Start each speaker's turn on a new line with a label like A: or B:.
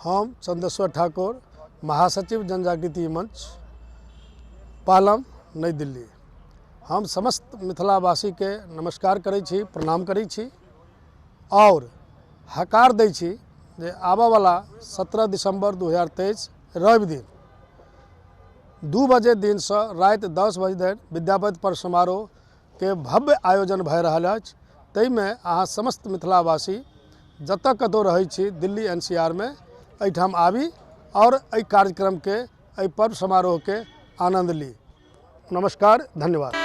A: हम चंदेश्वर ठाकुर, महासचिव जनजागृति मंच, पालम, नई दिल्ली। हम समस्त मिथिलावासीके नमस्कार करै छी, प्रणाम करै छी आओर हकार दै छी जे आबऽवला 17 दिसम्बर 2023 रवि दिन 2 बजे दिनसँ राति 10 बजे धरि विद्यापति पर्व समारोहके भव्य आयोजन भए रहल अछि। ताहिमे अहाँ समस्त मिथिलावासी जतऽ कतहु रहै छी दिल्ली NCR मे एहिठाम आबी आओर एहि कार्यक्रमके, एहि पर्व समारोहके आनन्द ली। नमस्कार, धन्यवाद।